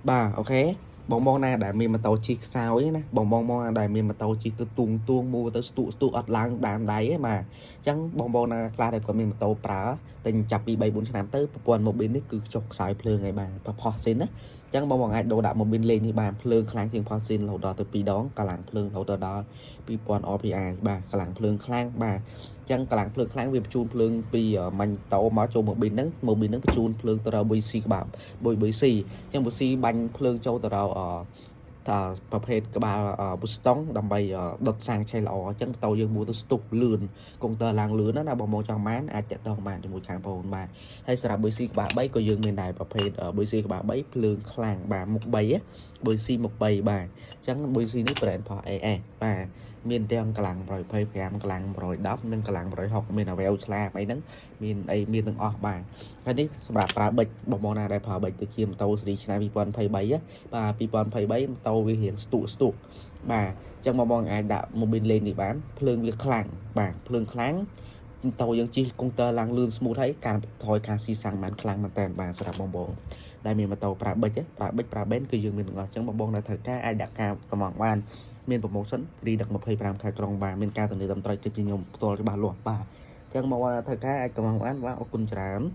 បាទ OK បងបងណាដែលមានម៉ូតូជិះខ្សោយណាបងបងបងណាដែលមានម៉ូតូជិះទៅទួងទួងមួទៅស្ទួស្ទួអត់ឡើងតាមដៃទេបាទអញ្ចឹងបងបងណាខ្លះដែលគាត់មានម៉ូតូប្រើទិញចាប់ពី3 4ឆ្នាំទៅប្រព័ន្ធ mobile នេះគឺចុះខ្សោយភ្លើងហើយបាទប្រផោះស៊ីនណាអញ្ចឹងបងបងអាចដូរដាក់ mobile លេងនេះបានភ្លើងខ្លាំងជាងផោះស៊ីនរហូតដល់ទៅ2ដងកម្លាំងភ្លើងរហូតដល់2000 RPI បាទកម្លាំងភ្លើងខ្លាំងបាទអញ្ចឹងកម្លាំងភ្លើងខ្លាំងវាបញ្ជូនភ្លើងពីម៉ាញ់តោមកចូល mobile ហ្នឹង mobile ហ្នឹងបញ្ជូនភ្លើងទៅដល់ VC ក្បាលបុយ VC អញ្ចឹង VC បាញ់ភ្លើងចូលទៅដល់អថាប្រភេទក្បាលប៊ូស្តុងដើម្បីដុតសាំងឆេះល្អអញ្ចឹងម៉ូតូយើងមួទៅស្ទុះលឿនកុងទ័រឡើងលឿនណាណាបងមកចង់បានអាចតាក់ទងបានជាមួយខាងបងបាទហើយសម្រាប់ BC ក្បាល3ក៏យើងមានដែរប្រភេទ BC ក្បាល3ភ្លើងខ្លាំងបាទមុខ3 BC មុខ3បាទអញ្ចឹង BC នេះ brand ផុស AS បាទមានទាំងកម្លាំង125កម្លាំង110និងកម្លាំង160មានអាវែវឆ្លាមអីហ្នឹងមានអីមានទាំងអស់បាទហើយនេះសម្រាប់ប្រើប៊ិចបងប្អូនណាដែលប្រើប៊ិចទៅជាម៉ូតូស៊េរីឆ្នាំ2023បាទ2023ម៉ូតូវារៀងស្ទុះស្ទុះបាទអញ្ចឹងបងបងអាចដាក់ mobile លេងនេះបានភ្លើងវាខ្លាំងបាទភ្លើងខ្លាំងម៉ូតូយើងជិះកុងទ័រឡើងលឿន smooth ហើយការថយការស៊ីសាំងបានខ្លាំងមែនតើបាទសម្រាប់បងបងដែលមានម៉ូតូប្រើប៊ិចប្រើប៊ិចប្រើបេនគឺយើងមានទាំងអស់អញ្ចឹងបងបងដែលត្រូវការអាចដាក់ការកំងបានមាន promotion free ដឹក25ខែក្រុងបាទមានការធានាត្រឹមត្រូវជិះពីខ្ញុំផ្ទាល់ច្បាស់លាស់បាទអញ្ចឹងបងប្អូនត្រូវការអាចកំងបានបាទអរគុណច្រើន។